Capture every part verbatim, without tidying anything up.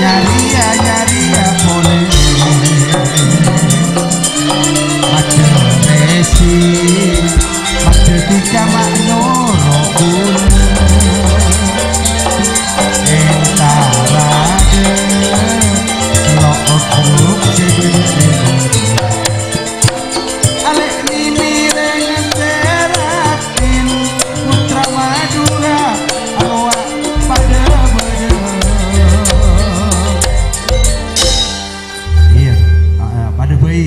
Nyarèya, nyarèya polè. Maddhâ rèsi, maddhâ dhika ma' nyoro ghulâ. Èntarana lo' obruk sè bhender. Alè' nènè rèng sè raddhin, putra Madhurâ, arowa padâ bâdâ. Iyâ, a, a, padâ bhâi.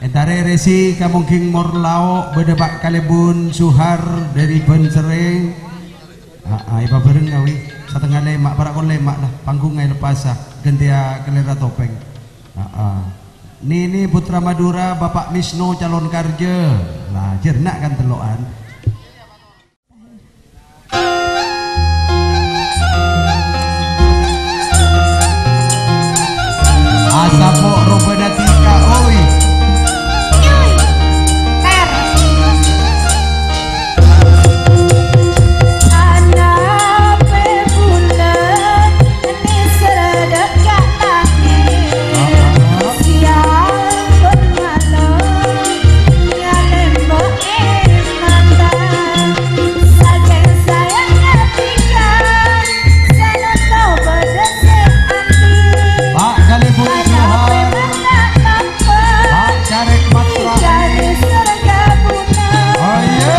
Èntarè rèsi ka Mongging Morlao, bâdâ Pa' Kalèbun Suhar dâri Bân Serrè. A, a, èpabhâreng kawi. Satengnga lèma', para' kol lèma' la. Panggungnga èleppasa, ghântèya kalèra topèng. A, a. Nènè putra Madhurâ, Bapa' Misno calon karjâ. La, jârna kan tello'an. Asapo' robâna dhika, oi. Ana' pè bulâ. Nèser dâ' ka langngè', siang bân malem nyalèmbâ'è mata. Sakèng sayangnga dhika, sanonto bâdâ sè andhi'. Pa' Kalèbun Suhar. Pak Carèk Matra. Ayo.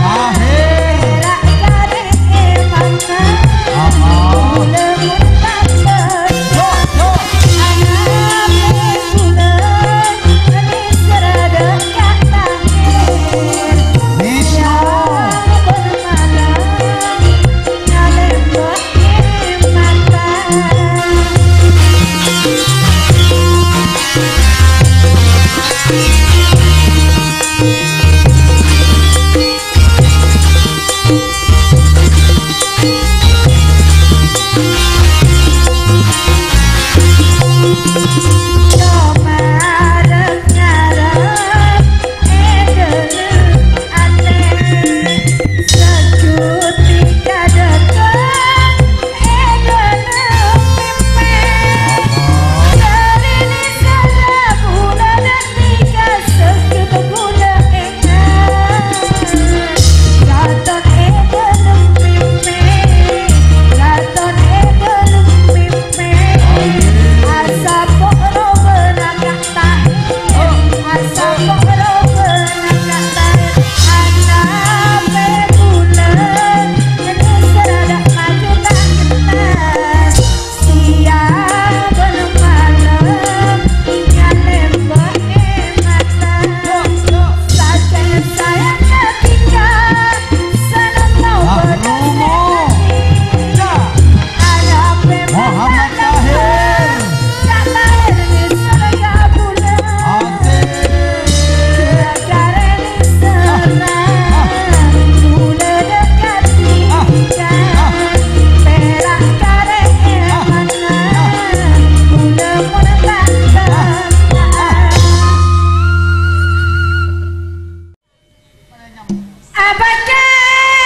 Akhir. Yo, yo. Nisha. Muhammad Tahir. Asik.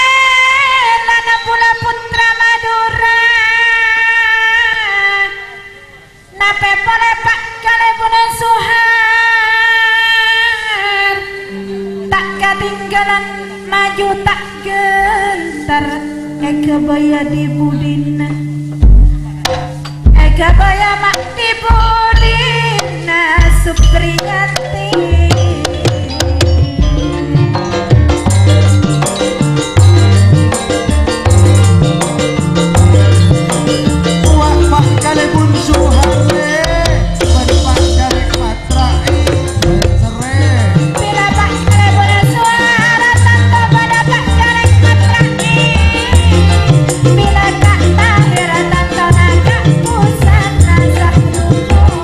Abakèlana pula putra Madhurâ. Napè polè Pa' Kalèbunna Suhar. Ta' katinggalan maju ta' ghânter. Èghâbâyâ di-budina. Èghâbâyâ ma' di-budina Supriyati. Wa' Pa' Kalèbun Suharli, bân Pa' Carèk Matra'i, bân Serrè. Bilâ Pa' Kalèbun Suhar, tanto bâdâ Pa' Carèk Matra'i. Bilâ Ka' Tahir, tantona Ka' Pusana Sahrul.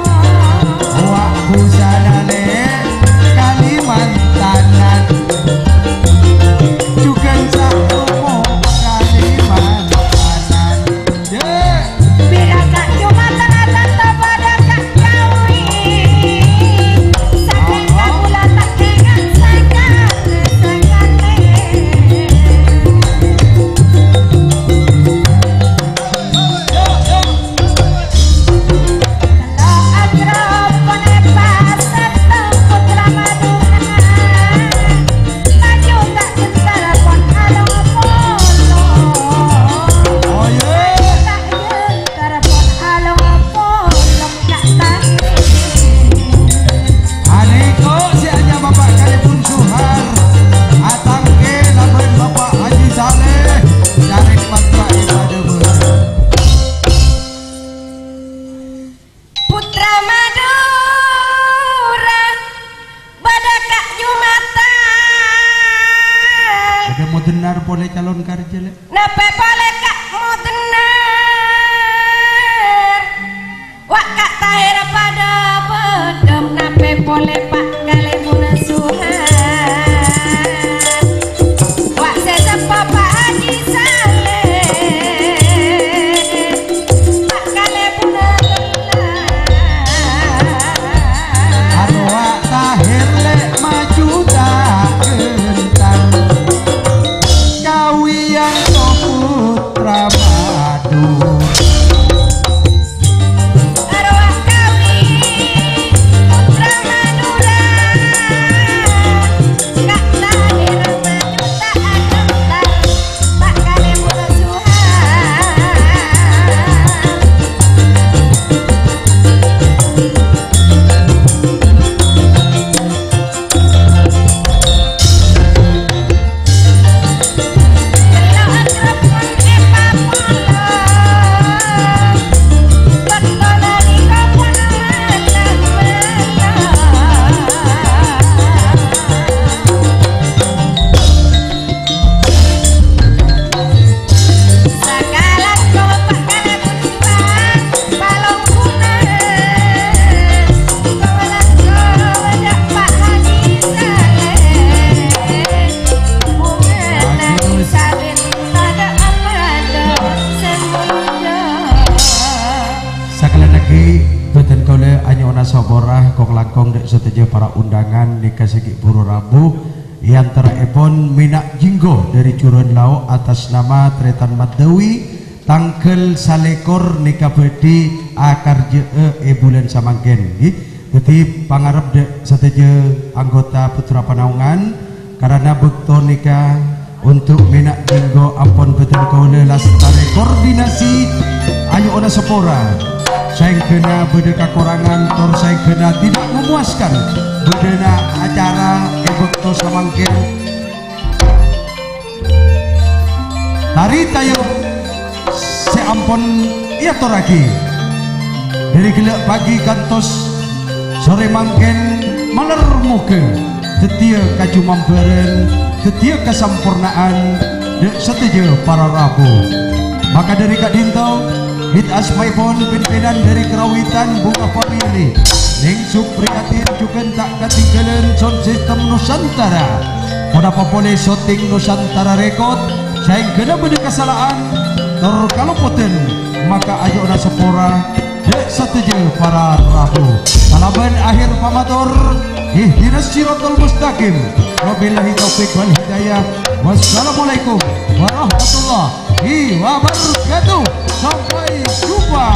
Napè polè Ka' Modennar? Wa' Ka' Tahir padâ bâdâm, napè polè Pa' Kalèbunna Suhan? Wa' sè seppo Pa' Haji Saleh, Pa' Kalèbunna Tennar. Arowa Tahir lè' maju ta' ghentang, kawiyanto putra Madhurâ. Arowa kawi putra Madhurâ, Ka' Tahir maju ta' aghentang, Pa' Kalèbunna Suhan. Sakalèyan aghi, bhâdhân kaulâ anyo'ona sapora kong-langkong dâ' sadhâjâ para undangan nèka sè ghi' bhuru rabu. È antara'èpon Mèna' Jenggo dâri Jhuro'an Lao' atas nama Tretan Maddawi, tangghâl salèkor nèka bhâdhi akarjâ'â è bulân samangkèn, ghi. Dhâddhi, pangarep dâ' sadhâjâ anggota Putra Panaongan, karana bâkto nèka untuk Mèna' Jenggo ampon bhâdhân kaulâ lastarè koordinasi anyo'ona sapora. Saèngghâna bâdâ kakorangan tor saèngghâna tidak memuaskan bâdâna acara è bâkto samangkèn. Tari tayub sè ampon èatorraghi dâri ghellâ' pagi kantos sorè mangkèn malar moghâ dhâddhiyâ kajumambhârân, dhâddhiyâ kasamporna'an dâ' sadhâjâ para rabu. Maka dâri ka'dinto, wit asmaèpon pimpinan dâri Karawitan Bhunga Family, Neng Supriyadin jhughân ta' katinggalân sound system Nusantara. Ponapa polè syuting Nusantara Record, saèngghâna bâdâ kasala'an tor kalopodhân, maka anyo'ona sapora dâ' sadhâjâ para rabu. Kalabân akhir pamator, ihdinas siratal mustaqim. Wabillahi taufiq wal hidayah. Wassalamualaikum warahmatullahi wabarakatuh. Sampai jumpa.